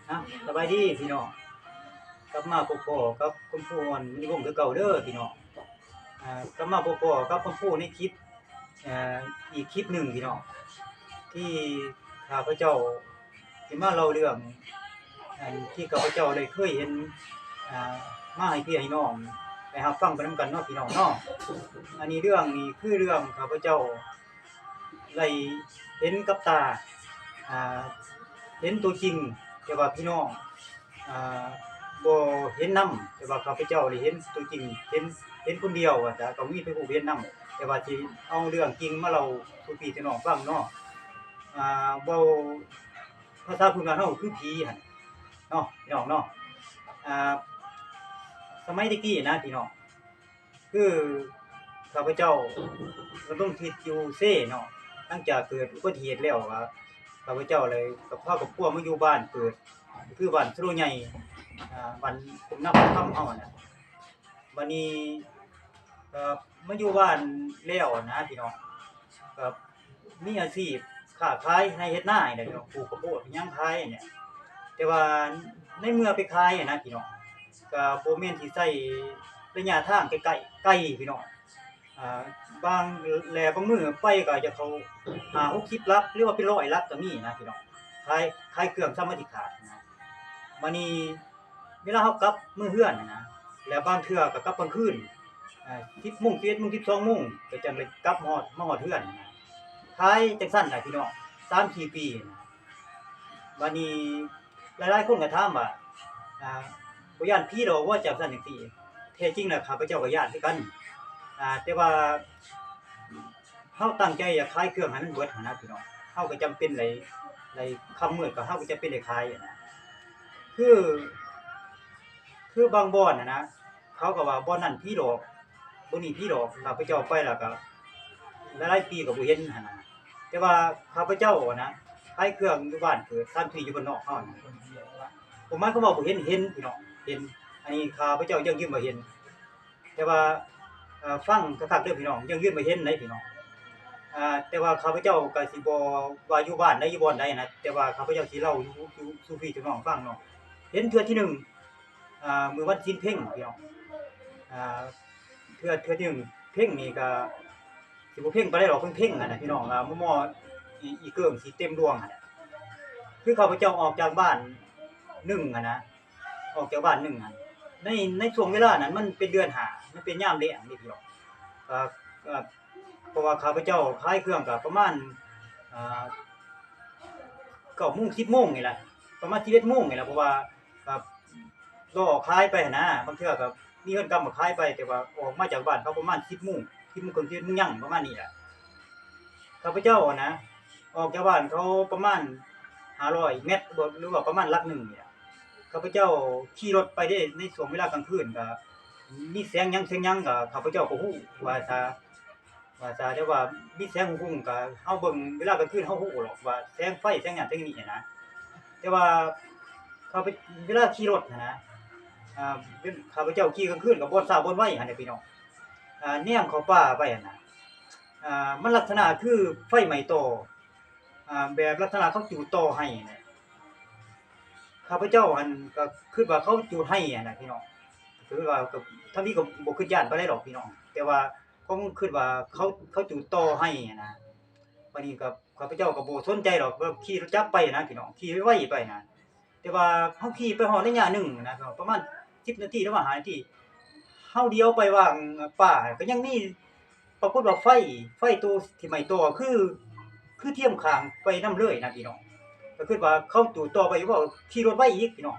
ອ່ະ ສະບາຍດີພີ່ນ້ອງ ກັບມາພົບພໍ້ກັບຄຸນຄູອ່ອນ ມະນີວົງ ຄືເກົ່າເດີພີ່ນ້ອງ. ອ່າ ກັບມາພົບພໍ້ກັບຄຸນຄູໃນຄລິບ ເອີ ອີກຄລິບໜຶ່ງພີ່ນ້ອງ ທີ່ຂ້າພະເຈົ້າຊິມາເລົ່າເລື່ອງ ອັນທີ່ຂ້າພະເຈົ້າໄດ້ເຄີຍເຫັນ ອ່າ ມາໃຫ້ພີ່ໃຫ້ນ້ອງໄດ້ຮັບຟັງໄປນຳກັນເນາະພີ່ນ້ອງເນາະ. ອັນນີ້ເລື່ອງນີ້ຄືເລື່ອງຂ້າພະເຈົ້າ ໄດ້ເຫັນກັບຕາ ອ່າ ເຫັນຕົວຈິງ ແຕ່ວ່າພີ່ນ້ອງ ອ່າ ບໍ່ເຫັນນຳ ແຕ່ວ່າຂ້າພະເຈົ້າໄດ້ເຫັນຕົວຈິງ ເຫັນ ເຫັນຄົນດຽວວ່າຊະ ກໍມີໄປຮູ້ເຫັນນຳ ແຕ່ວ່າຊິເອົາເລື່ອງຈິງມາເລົ່າສູ່ພີ່ສູ່ນ້ອງຟັງເນາະ. ອ່າ ເວົ້າພາສາພື້ນບ້ານເຮົາຄືຜີຫັ້ນເນາະ ພີ່ນ້ອງເນາະ. ອ່າ ສະໄໝແຕ່ກີ້ນະພີ່ນ້ອງ ຄືຂ້າພະເຈົ້າດຳລົງຊີວິດຢູ່ເຊເນາະ, ຫຼັງຈາກເກີດອຸບັດຕິເຫດແລ້ວ ກໍຂ້າພະເຈົ້າເລີຍກັບພາຄອບຄົວມາຢູ່ບ້ານເກີດ ຄືບ້ານສະໂລໃຫຍ່ ອາ ບ້ານກຸ່ມນາຄຳເຮົາຫັ້ນນະ. ບາດນີ້ກໍມາຢູ່ບ້ານແລ້ວນະພີ່ນ້ອງ ກໍ ມີອາຊີບຄ້າຂາຍໄຮ່ເຮັດນານີ້ແຫຼະພີ່ນ້ອງ, ປູກເຂົ້າໂພດຫຍັງຂາຍນີ້ແຫຼະ. ແຕ່ວ່າໃນເມື່ອໄປຂາຍຫັ້ນນະພີ່ນ້ອງ ກໍບໍ່ແມ່ນຊິໃຊ້ໄລຍະທາງໄກໆ ໄກພີ່ນ້ອງ. ອ່າ ບາງແລະບາງມື້ໄປກໍຈະເຂົ້າຫ້າຫົກສິບຫຼັກ ຫຼືວ່າເປັນຮ້ອຍຫຼັກກໍມີນະພີ່ນ້ອງ, ຂາຍ ຂາຍເຄື່ອງສ່ຳມັນຊິຂາດນະ. ບາດນີ້ ເວລາເຮົາກັບເມືອເຮືອນຫັ້ນນະ ແລ້ວບາງເທື່ອກໍກັບກາງຄືນ ເອີ ສິບໂມງ ສິບເອັດໂມງ ສິບສອງໂມງ ກໍຈັ່ງໄດ້ກັບຮອດ ມາຮອດເຮືອນຫັ້ນນະ. ຂາຍຈັ່ງຊັ້ນລະພີ່ນ້ອງ ສາມສີ່ປີຫັ້ນນະ. ບາດນີ້ຫຼາຍໆຄົນກໍຖາມວ່າ ອ່າ ບໍ່ຢ້ານຜີຫຼອກບໍ່ ຈັ່ງຊັ້ນຈັ່ງຊີ້. ແທ້ຈິງແລ້ວຂ້າພະເຈົ້າກໍຢ້ານຄືກັນ ອ່າ ແຕ່ວ່າ ເຮົາຕັ້ງໃຈຢາກຂາຍເຄື່ອງໃຫ້ມັນເບິດຫັ້ນນະພີ່ນ້ອງ, ເຮົາກໍຈຳເປັນໄດ້ ໄດ້ ຄ່ຳມືດກໍເຮົາກໍຈຳເປັນໄດ້ຂາຍຫັ້ນນະ. ຄື ຄືບາງບ່ອນຫັ້ນນະ ເຂົາກໍວ່າບ່ອນນັ້ນຜີຫຼອກ ບ່ອນນີ້ຜີຫຼອກ, ຂ້າພະເຈົ້າໄປແລ້ວກໍຫຼາຍໆປີກໍບໍ່ເຫັນຫັ້ນນະ. ແຕ່ວ່າຂ້າພະເຈົ້າຫັ້ນນະ ຂາຍເຄື່ອງຢູ່ບ້ານເກີດ ສາມທີ່ຢູ່ບ້ານນອກເຮົາຫັ້ນນະ, ບໍ່ໝາຍຄວາມວ່າບໍ່ເຫັນ ເຫັນພີ່ນ້ອງ ເຫັນ. ອັນນີ້ຂ້າພະເຈົ້າຢັ້ງຢືນວ່າເຫັນ. ແຕ່ວ່າ ເອີ ຟັງຄັກໆເດີພີ່ນ້ອງ, ຢັ້ງຢືນວ່າເຫັນໄດ໋ພີ່ນ້ອງ. ເອີ ແຕ່ວ່າຂ້າພະເຈົ້າກໍຊິບໍ່ວ່າຢູ່ບ້ານໃດ ຢູ່ບ່ອນໃດນະ, ແຕ່ວ່າຂ້າພະເຈົ້າຊິເລົ່າຢູ່ ຢູ່ສູ່ພີ່ສູ່ນ້ອງຟັງເນາະ. ເຫັນເທື່ອທີໜຶ່ງ ອ່າ ມື້ວັນສິນເພັງພີ່ນ້ອງ, ອ່າ ເທື່ອ ເທື່ອທີໜຶ່ງເພັງນີ້ກໍຊິບໍ່ເພັງປານໃດດອກ, ເພິ່ນເພັງຫັ້ນນະພີ່ນ້ອງ, ອ່າ ໝໍ້ໆ ອີ່ເກີງຊິເຕັມດວງຫັ້ນນະ. ຄືຂ້າພະເຈົ້າອອກຈາກບ້ານໜຶ່ງຫັ້ນນະ ອອກຈາກບ້ານໜຶ່ງຫັ້ນ ໃນ ໃນຊ່ວງເວລານັ້ນມັນເປັນເດືອນຫ້າ ມັນເປັນຍາມແລ້ງເດ້ພີ່ນ້ອງ. ກໍ ກໍ ເພາະວ່າຂ້າພະເຈົ້າຂາຍເຄື່ອງກໍປະມານ ອ່າ ເກົ້າໂມງ ສິບໂມງນີ້ແຫຼະ ປະມານສິບເອັດໂມງນີ້ແຫຼະ ເພາະວ່າກໍລໍຂາຍໄປຫັ້ນນະ, ບາງເທື່ອກໍມີເງິນກຳກໍຂາຍໄປ ແຕ່ວ່າອອກມາຈາກບ້ານເຂົາປະມານສິບໂມງ ສິບໂມງເຄິ່ງ ສິບເອັດໂມງຍັງ ປະມານນີ້ແຫຼະ. ຂ້າພະເຈົ້າຫັ້ນນະ ອອກຈາກບ້ານເຂົາປະມານຫ້າຮ້ອຍແມັດ ຫຼືວ່າປະມານຫຼັກໜຶ່ງນີ້ແຫຼະ. ຂ້າພະເຈົ້າຂີ່ລົດໄປເດ້ ໃນຊ່ວງເວລາກາງຄືນກໍມີແສງຫຍັງ ແສງຫຍັງກໍຂ້າພະເຈົ້າກໍຮູ້ວ່າຊະ ວ່າຊະ ແຕ່ວ່າມີແສງຮຸ່ງໆ ກໍເຮົາເບິ່ງເວລາກາງຄືນເຮົາຮູ້ດອກວ່າແສງໄຟແສງຫຍັງແສງນີ້ຫັ້ນນະ. ແຕ່ວ່າຂ້າພະ ເວລາຂີ່ລົດຫັ້ນນະ ອ່າ ເປັນ ຂ້າພະເຈົ້າຂີ່ກາງຄືນກໍບໍ່ຊ້າບໍ່ໄວຫັ້ນນະພີ່ນ້ອງ, ອ່າ ແນມເຂົ້າປ່າໄປຫັ້ນນະ ອ່າ ມັນລັກສະນະຄືໄຟໄໝ້ຕໍ ອ່າ ແບບລັກສະນະເຂົາຈູດຕໍໄຮ່ຫັ້ນແຫຼະ. ຂ້າພະເຈົ້າຫັ້ນກໍຄິດວ່າເຂົາຈູດໄຮ່ຫັ້ນນະພີ່ນ້ອງ, ກໍຄືວ່າກໍທຳອິດກໍບໍ່ຄິດຢ້ານປານໃດດອກພີ່ນ້ອງ, ແຕ່ວ່າຄວາມຄິດວ່າເຂົາ ເຂົາຈູດຕໍໄຮ່ຫັ້ນນະ. ບາດນີ້ກໍຂ້າພະເຈົ້າກໍບໍ່ສົນໃຈດອກ ກໍຂີ່ລົດຈັກໄປນະພີ່ນ້ອງ, ຂີ່ໄວໆໄປນະ. ແຕ່ວ່າເຮົາຂີ່ໄປຮອດໄລຍະໜຶ່ງນະ ປະມານສິບນາທີ ຫຼືວ່າຫ້ານາທີ ເຮົາຫຼຽວໄປຫວ່າງປ່າ ກໍຍັງມີ ປາກົດວ່າໄຟ ໄຟໂຕທີ່ໄໝ້ຕໍ່ ຄື ຄືທຽມຂ້າງໄປນຳເລີຍນະພີ່ນ້ອງ. ກໍຄິດວ່າເຂົາຈູດຕໍ່ໄປຢູ່ບໍ່ ຂີ່ລົດໄວອີກພີ່ນ້ອງ,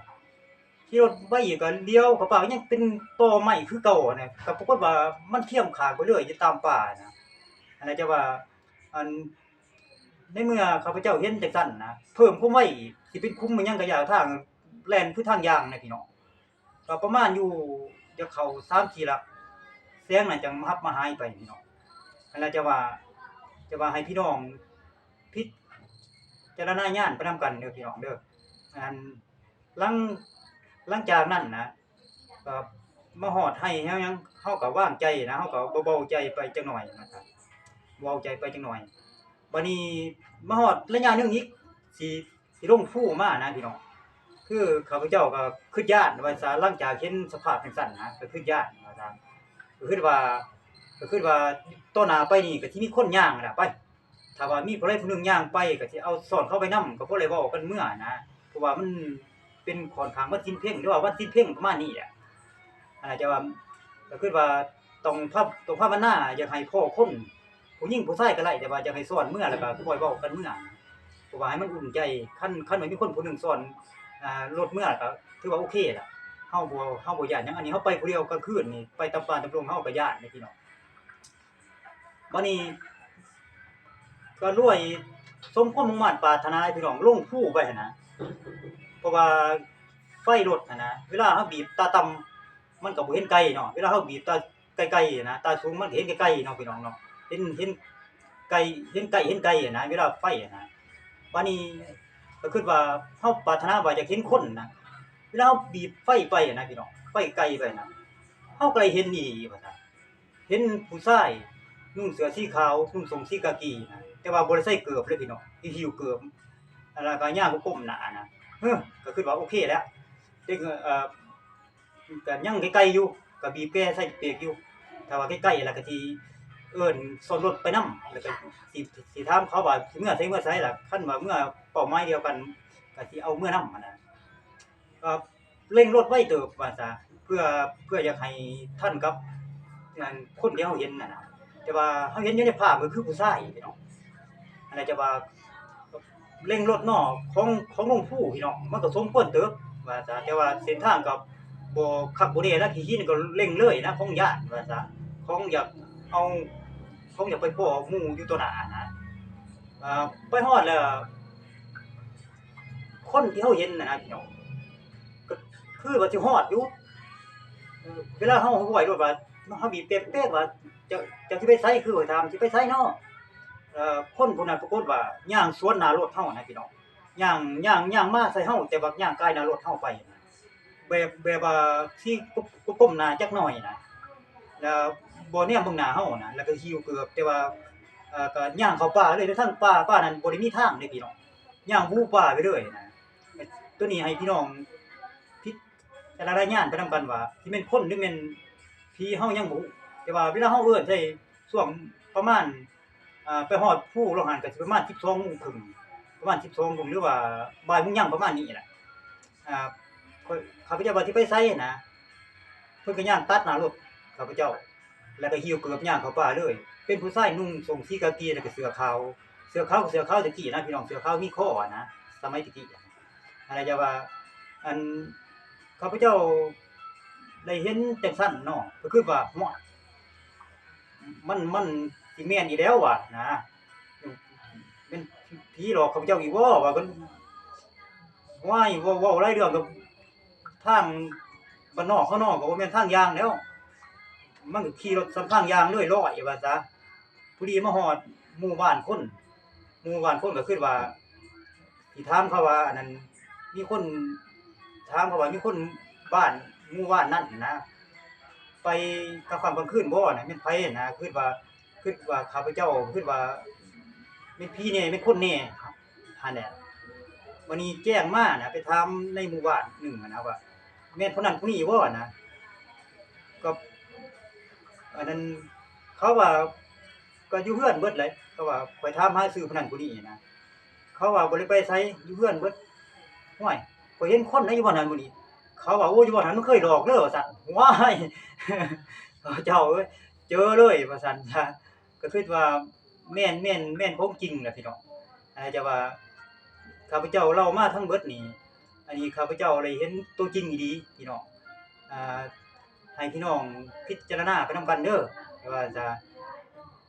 ຂີ່ລົດໄວອີກ ກໍຫຼຽວເຂົ້າໄປ ຍັງເປັນຕໍໄມ້ຄືເກົ່ານະ, ກໍປາກົດວ່າມັນທຽມຂ້າງໄປເລີຍຢູ່ຕາມປ່ານະ. ອັນນັ້ນຈະວ່າ ອັນ ໃນເມື່ອຂ້າພະເຈົ້າເຫັນຈັ່ງຊັ້ນນະ ເພີ່ມຄວາມໄວອີກ ຊິເປັນຂຸມແມ່ນຫຍັງກໍຢ່າ ທາງແລ່ນຄືທາງຍ່າງນະພີ່ນ້ອງ. ກໍປະມານຢູ່ຈະເຂົ້າສາມສີ່ຫຼັກ ແສງນັ້ນຈັ່ງມາຮັບມາຫາຍໄປພີ່ນ້ອງ. ອັນນັ້ນຈະວ່າ ຈະວ່າໃຫ້ພີ່ນ້ອງພິຈາລະນາຍານໄປນຳກັນເດີພີ່ນ້ອງເດີ. ອັນ ຫຼັງ ຫຼັງຈາກນັ້ນນະ ກໍມາຮອດໄຮ່ເຮົາຫຍັງ ເຮົາກໍວາງໃຈນະ ເຮົາກໍເບົາໃຈໄປຈັກໜ່ອຍນະ ເບົາໃຈໄປຈັກໜ່ອຍ. ບາດນີ້ມາຮອດໄລຍະໜຶ່ງອີກ ຊິ ຊິລົງພູມານະພີ່ນ້ອງ, ຄືຂ້າພະເຈົ້າກໍຄຶດຢ້ານວ່າຊະ ຫຼັງຈາກເຫັນສະພາບຈັ່ງຊັ້ນນະ ກໍຄຶດຢ້ານວ່າຊະ ກໍຄຶດວ່າ ກໍຄຶດວ່າຕໍ່ໜ້າໄປນີ້ກໍຊິມີຄົນຍ່າງຫັ້ນລະໄປ ຖ້າວ່າມີຜູ້ໃດຜູ້ໜຶ່ງຍ່າງໄປກໍຊິເອົາຊ້ອນເຂົາໄປນຳ ກໍພໍໄດ້ເວົ້າກັນເມືອນະ ເພາະວ່າມັນເປັນຂ້ອນຂ້າງວັນສິນເພັງ ຫຼືວ່າວັນສິນເພັງປະມານນີ້ແຫຼະ ອັນນັ້ນຈະວ່າ ກໍຄືວ່າຕ້ອງພາ ຕ້ອງພາວະນາ ຢາກໃຫ້ພໍ້ຄົນ ຜູ້ຍິງຜູ້ຊາຍກໍໄດ້ ແຕ່ວ່າຢາກໃຫ້ຊ້ອນເມືອ ແລ້ວກໍຄ່ອຍເວົ້າກັນເມືອ ເພາະວ່າໃຫ້ມັນອຸ່ນໃຈ ຄັນ ຄັນວ່າມີຄົນຜູ້ໜຶ່ງຊ້ອນ ອ່າ ລົດເມືອ ກໍຖືວ່າໂອເຄລະ ເຮົາບໍ່ ເຮົາບໍ່ຢ້ານຫຍັງ ອັນນີ້ເຮົາໄປຜູ້ດຽວກາງຄືນນີ້ ໄປຕາມປ່າຕາມດົງ ເຮົາກໍຢ້ານເດ້ພີ່ນ້ອງ ບາດນີ້ກໍລວຍສົມຄວາມມຸ່ງມາດປາດຖະໜາ ພີ່ນ້ອງ ລົງພູໄປຫັ້ນນະ ເພາະວ່າໄຟລົດຫັ້ນນະ ເວລາເຮົາບີບຕາຕ່ຳ ມັນກໍບໍ່ເຫັນໄກເນາະ ເວລາເຮົາບີບຕາໄກໆນະ ຕາສູງມັນກໍເຫັນໄກໆເນາະ ພີ່ນ້ອງເນາະ ເຫັນ ເຫັນໄກ ເຫັນໃກ້ເຫັນໄກຫັ້ນນະ ເວລາໄຟຫັ້ນນະ ບາດນີ້ກໍຄິດວ່າ ເຮົາປາດຖະໜາວ່າຢາກເຫັນຄົນນະ ເວລາເຮົາບີບໄຟໄປຫັ້ນນະ ພີ່ນ້ອງ ໄຟໄກໄປນະ ເຮົາກໍໄດ້ເຫັນອີ່ຫຼີວ່າຊະ ເຫັນຜູ້ຊາຍນຸ່ງເສື້ອສີຂາວ ນຸ່ງສົ້ງສີກາກີນະ ແຕ່ວ່າບໍ່ໄດ້ໃສ່ເກີບເລີຍພີ່ນ້ອງ ຫິ້ວເກີບ ແລ້ວກໍຍ່າງກົ້ມໜ້ານະ ເອີ ກໍຄິດວ່າໂອເຄແລ້ວ ເດັກ ເອີ ກໍຍັງໄກໆຢູ່ ກໍບີບແກໃສ່ເບຣກຢູ່ ຖ້າວ່າໃກ້ໆ ແລ້ວກໍຊິເອີ້ນຊ້ອນລົດໄປນຳ ແລ້ວກໍຊິ ຊິຖາມເຂົາວ່າຊິເມືອໃສ ເມືອໃສລະ ຄັນວ່າເມືອເປົ້າໝາຍດຽວກັນ ກໍຊິເອົາເມືອນຳຫັ້ນນະ ກໍ ເລັ່ງລົດໄວເຕີບວ່າຊະ ເພື່ອ ເພື່ອຢາກໃຫ້ທັນກັບ ອັນ ຄົນທີ່ເຮົາເຫັນຫັ້ນນະ ແຕ່ວ່າເຮົາເຫັນຢູ່ໃນພາບກໍຄືຜູ້ຊາຍພີ່ນ້ອງ ອັນນັ້ນຈະວ່າເລັ່ງລົດເນາະ ຂອງ ຂອງລົງພູພີ່ນ້ອງ ມັນກໍສົມຄວນເຕີບວ່າຊະ ແຕ່ວ່າເສັ້ນທາງກໍບໍ່ຄັກບໍ່ແນ່ນະ ຂີ້ຫີນກໍເລັ່ງເລີຍນະ ຄົງຢ້ານວ່າຊະ ຄົງຢາກເອົາ ຄົງຢາກໄປພໍ້ໝູ່ຢູ່ຕໍ່ໜ້ານະ ອ່າ ໄປຮອດແລ້ວ ຄົນທີ່ເຮົາເຫັນນະນະພີ່ນ້ອງ ກໍຄືວ່າຊິຮອດຢູ່ ເວລາເຮົາຫ້ວຍລົດວ່າ ເຮົາບີບແຕກໆວ່າ ເຈົ້າ ເຈົ້າຊິໄປໃສ ຄືຂ້ອຍຖາມ ຊິໄປໃສເນາະ ເອີ ຄົນຜູ້ນັ້ນປາກົດວ່າຍ່າງສວນໜ້າລົດເຮົານະພີ່ນ້ອງ ຍ່າງ ຍ່າງ ຍ່າງມາໃສ່ເຮົາ ແຕ່ວ່າຍ່າງກາຍໜ້າລົດເຮົາໄປ ແບບ ແບບວ່າຊິກົ້ມໜ້າຈັກໜ້ອຍນະ ແລ້ວບໍ່ແນມເບິ່ງໜ້າເຮົານະ ແລ້ວກໍຫິ້ວເກີບ ແຕ່ວ່າ ເອີ ກໍຍ່າງເຂົ້າປ່າເລີຍ ແຕ່ທາງປ່າ ປ່ານັ້ນບໍ່ໄດ້ມີທາງເດ້ພີ່ນ້ອງ ຍ່າງຫູປ່າໄປເລີຍນະ ໂຕນີ້ໃຫ້ພີ່ນ້ອງພິຈາລະນາຍານໄປນຳກັນວ່າ ຊິແມ່ນຄົນ ຫຼືແມ່ນຜີ ເຮົາຍັງບໍ່ຮູ້ ແຕ່ວ່າເວລາເຮົາເອີ້ນໃສ່ຊ່ວງປະມານ ອ່າ ໄປຮອດພູລະຫັນກໍຊິປະມານສິບສອງໂມງເຄິ່ງ ປະມານສິບສອງໂມງ ຫຼືວ່າບ່າຍໂມງຍັງປະມານນີ້ແຫຼະ ອ່າ ຂ້ອຍ ຂ້າພະເຈົ້າວ່າຊິໄປໃສນະ ເພິ່ນກໍຍ່າງຕັດໜ້າລົດຂ້າພະເຈົ້າ ແລ້ວກໍຫິ້ວເກີບຍ່າງເຂົ້າປ່າເລີຍ ເປັນຜູ້ຊາຍນຸ່ງສົ້ງສີກາກີ ແລ້ວກໍເສື້ອຂາວ ເສື້ອຂາວກໍເສື້ອຂາວແຕ່ກີ້ນະພີ່ນ້ອງ ເສື້ອຂາວມີຄໍນະ ສະໄໝແຕ່ກີ້ ອັນນັ້ນຈະວ່າ ອັນ ຂ້າພະເຈົ້າໄດ້ເຫັນຈັ່ງຊັ້ນເນາະ ກໍຄິດວ່າ ໂຫຍ ມັນ ມັນຊິແມ່ນອີ່ແລ້ວວ່ານະ ແມ່ນຜີຫຼອກຂ້າພະເຈົ້າອີກບໍ່ວ່າ ໂຫຍ ເວົ້າ ເວົ້າຫຼາຍເລື່ອງກັບທາງບ້ານນອກເຮົາເນາະ ກໍບໍ່ແມ່ນທາງຍ່າງແລ້ວ ມັນກໍຂີ່ລົດສຳທາງຍ່າງເລີຍ ລອຍວ່າຊະ ພໍດີມາຮອດໝູ່ບ້ານຄົນ ໝູ່ບ້ານຄົນກໍຄິດວ່າ ຊິຖາມເຂົາວ່າ ອັນນັ້ນ ມີຄົນຖາມເຂົາວ່າ ມີຄົນບ້ານ ໝູ່ບ້ານນັ້ນນະ ໄປກາງຄ່ຳກາງຄືນບໍ່ນະ ແມ່ນໃຜນະ ຄິດວ່າ ຄິດວ່າຂ້າພະເຈົ້າ ຄິດວ່າແມ່ນຜີແດ່ ແມ່ນຄົນແດ່ຫັ້ນແຫຼະ ບາດນີ້ແຈ້ງມານະ ໄປຖາມໃນໝູ່ບ້ານໜຶ່ງຫັ້ນນະວ່າ ແມ່ນຜູ້ນັ້ນຜູ້ນີ້ບໍ່ນະ ກໍ ອັນນັ້ນ ເຂົາວ່າ ກໍຢູ່ເຮືອນເບິດແຫຼະ ເຂົາວ່າ ຂ້ອຍຖາມຫາຊື່ຜູ້ນັ້ນຜູ້ນີ້ນະ ເຂົາວ່າບໍ່ໄດ້ໄປໃສ ຢູ່ເຮືອນເບິດ ໂຫຍ ຂ້ອຍເຫັນຄົນນະຢູ່ບ່ອນນັ້ນມື້ນີ້ ເຂົາວ່າ ໂອ້ ຢູ່ບ່ອນນັ້ນມັນເຄີຍຫຼອກເດີວ່າຊັ້ນ ໂຫຍ ເຈົ້າເອີຍ ເຈີເລີຍວ່າຊັ້ນ ກໍຄິດວ່າ ແມ່ນ ແມ່ນ ແມ່ນຂອງຈິງແຫຼະພີ່ນ້ອງ ອາດຈະວ່າ ຂ້າພະເຈົ້າເລົ່າມາທັງເບິດນີ້ ອັນນີ້ຂ້າພະເຈົ້າໄດ້ເຫັນຕົວຈິງອີ່ຫຼີພີ່ນ້ອງ ອ່າ ໃຫ້ພີ່ນ້ອງພິຈາລະນາໄປນຳກັນເດີ ວ່າຊະ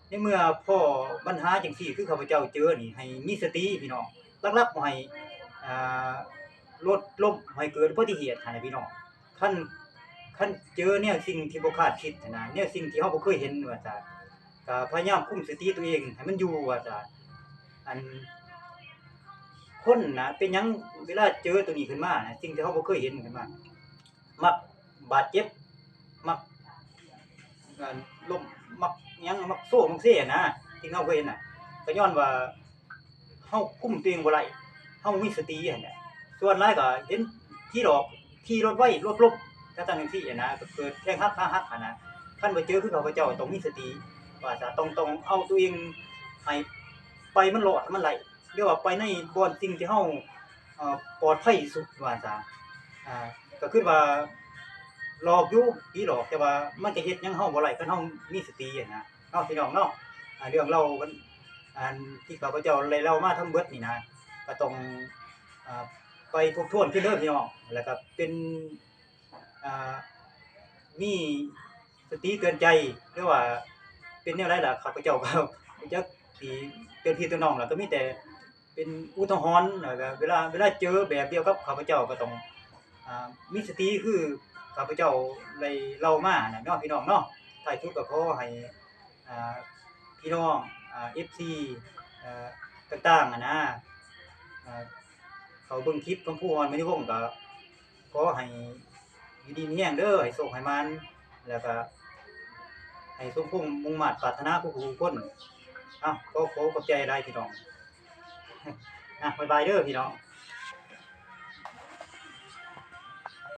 ໃນເມື່ອພໍ້ບັນຫາຈັ່ງຊີ້ ຄືຂ້າພະເຈົ້າເຈີນີ້ ໃຫ້ມີສະຕິພີ່ນ້ອງ ຫຼັກໆບໍ່ໃຫ້ ອ່າ ລົດລົ້ມ ໃຫ້ເກີດອຸບັດຕິເຫດຫັ້ນນະພີ່ນ້ອງ ຄັນ ຄັນເຈີແນວສິ່ງທີ່ບໍ່ຄາດຄິດຫັ້ນນະ ແນວສິ່ງທີ່ເຮົາບໍ່ເຄີຍເຫັນວ່າຊະ ກໍພະຍາຍາມຄຸມສະຕິຕົວເອງໃຫ້ມັນຢູ່ວ່າຊະ ອັນ ຄົນນະ ເປັນຫຍັງເວລາເຈີຕົວນີ້ຂຶ້ນມານະ ສິ່ງທີ່ເຮົາບໍ່ເຄີຍເຫັນຂຶ້ນມາ ມັກບາດເຈັບ ມັກ ອັນ ລົ້ມ ມັກຫຍັງ ມັກໂຊມັກເຊນະ ທີ່ເຮົາເຄີຍເຫັນນະ ກໍຍ້ອນວ່າ ເຮົາຄຸມຕົວເອງບໍ່ໄດ້ ເຮົາບໍ່ມີສະຕິຫັ້ນແຫຼະ ສ່ວນຫຼາຍກໍເຫັນ ຜີຫຼອກ ຂີ່ລົດໄວ ລົດລົ້ມ ຈັ່ງຊັ້ນຈັ່ງຊີ້ຫັ້ນນະ ກໍເກີດແຂນຫັກຂາຫັກຫັ້ນນະ. ຄັນວ່າເຈີຄືຂ້າພະເຈົ້າຕ້ອງມີສະຕິ ວ່າຊະ ຕ້ອງ ຕ້ອງເອົາຕົວເອງໃຫ້ໄປມັນລອດໃຫ້ມັນໄດ້ ຫຼືວ່າໄປໃນບ່ອນສິ່ງທີ່ເຮົາ ເອີ ປອດໄພທີ່ສຸດວ່າຊະ. ອ່າ ກໍຄືວ່າຫຼອກຢູ່ ຜີຫຼອກ ແຕ່ວ່າມັນກໍເຮັດຫຍັງເຮົາບໍ່ໄດ້ ຄັນເຮົາມີສະຕິຫັ້ນນະເນາະ ພີ່ນ້ອງເນາະ. ອ່າ ເລື່ອງລາວ ອັນທີ່ຂ້າພະເຈົ້າໄດ້ເລົ່າມາທັງເບິດນີ້ນະ ກໍຕ້ອງ ອ່າ ໄປທົບທວນຄືເດີພີ່ນ້ອງ ແລ້ວກໍເປັນ ອ່າ ມີສະຕິເຕືອນໃຈ ຫຼືວ່າເປັນແນວໃດລະ ຂ້າພະເຈົ້າກໍບໍ່ຈັກຊິເຕືອນພີ່ເຕືອນນ້ອງລະ ກໍມີແຕ່ເປັນອຸທາຫອນ ແລ້ວກໍເວລາ ເວລາເຈີແບບດຽວກັບຂ້າພະເຈົ້າກໍຕ້ອງ ອ່າ ມີສະຕິຄືຂ້າພະເຈົ້າໄດ້ເລົ່າມາຫັ້ນນະເນາະ ພີ່ນ້ອງເນາະ. ທ້າຍສຸດກໍຂໍໃຫ້ ອ່າ ພີ່ນ້ອງ ອ່າ ເອັຟຊີ ເອີ ຕ່າງໆ ຫັ້ນນະ ເອີ ເຂົາເບິ່ງຄລິບຂອງຄູຮອນມະນີວົງ ກໍຂໍໃຫ້ຢູ່ດີມີແຮງເດີ ໃຫ້ໂຊກໃຫ້ໝານ ແລ້ວກໍໃຫ້ສົມຄວາມມຸ່ງມາດປາດຖະໜາທຸກໆຄົນ. ເອົາ ຂໍ ຂໍຂອບໃຈຫຼາຍພີ່ນ້ອງ ອ່ະ ບາຍບາຍເດີພີ່ນ້ອງ.